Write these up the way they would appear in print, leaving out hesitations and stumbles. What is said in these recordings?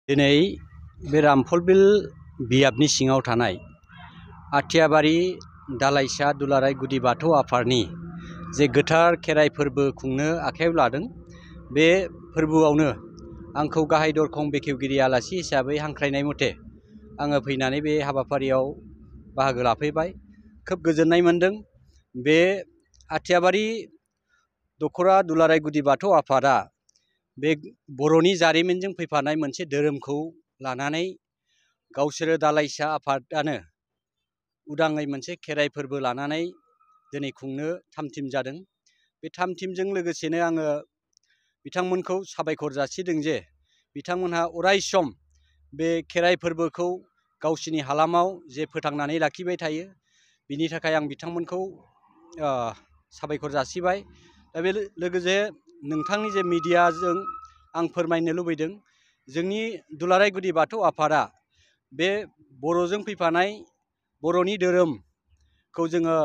दिनै बे रामफलबिल बियाबनि सिङाव थानाय आथियाबारि दालाइसा दुलाराय गुदि बाथौ आफादनि जे गोथार खेराइ फोरबो खुंनो आखायाव लादों, बे फोरबोआवनो आंखौ गाहाय दरखं बेखेवगिरि आलासि हिसाबै हांख्रायनाय मथे आङो फैनानै बे हाबाफारियाव बाहागो लाफैबाय। खोब गोजोननाय मोनदों। बे आथियाबारि दखरा दुलाराय गुदि बाथौ आफादा बे बर'नि जारिमिनजों फैफानाय मोनसे धोरोमखौ लानानै गावसोरो दालाइसा आफादानो उदाङै मोनसे खेराइ फोरबो लानानै दिनै खुंनो थामथिम जादों। बे थामथिमजों लोगोसेनो आङो बिथांमोनखौ साबायखर जासिदों जे बिथांमोनहा अराय सम बे खेराइ फोरबोखौ गावसिनि हालामाव जे फोथांनानै लाखिबाय थायो, बिनि थाखाय आं बिथांमोनखौ साबायखर जासिबाय। दा बे लोगोसे नोंथांनि जे मिडियाजों आं फोरमायनो लुबैदों, जोंनि दुलाराय गुदि बाथौ आफादा बे बर'जों फैफानाय बर'नि धोरोमखौ जोङो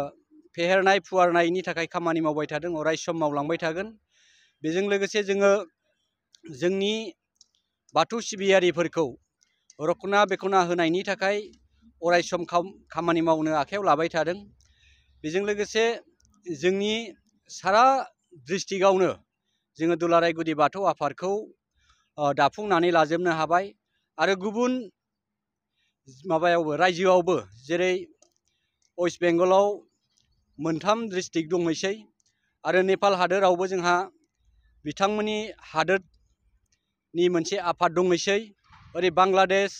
फेहेरनाय फुवारनायनि थाखाय खामानि मावबाय थादों, अराय सम मावलांबाय थागोन। बेजों लोगोसे जोङो जोंनि बाथौ सिबियारिफोरखौ रखना बेखना होनायनि थाखाय अराय सम खामानि मावनो आखायाव लाबाय थादों। बेजों लोगोसे जोंनि सारा डिस्ट्रिक्टआवनो जोङो दुलाराय गुदि बाथौ आफादखौ दाफुंनानै लाजोबनो हाबाय। आरो गुबुन रायजोआवबो, जेरै वेस्ट बेंगलाव 3 डिस्ट्रिक्ट दंहैसै, आरो नेपाल हादोरावबो जोंहा बिथांमोननि हादोरनि मोनसे आफाद दंहैसै। ओरै बांलादेश,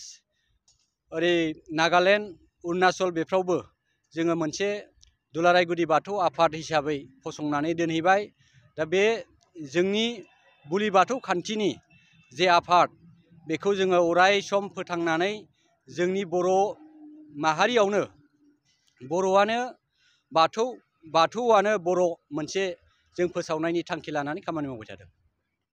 ओरै नागालेण्ड, अरुणाचल बेफ्रावबो जोङो मोनसे दुलाराय गुदि बाथौ आफाद हिसाबै फसंनानै दोनहैबाय। दा बे जोंनि बुलि बाथौ खान्थिनि जे आफाद, बेखौ जोङो अराय सम फोथांनानै जोंनि बर' माहारियावनो बर'आनो बाथौ, बाथौआनो बर' मोनसे जों फोसावनायनि थांखि लानानै खामानि मावबाय थादों।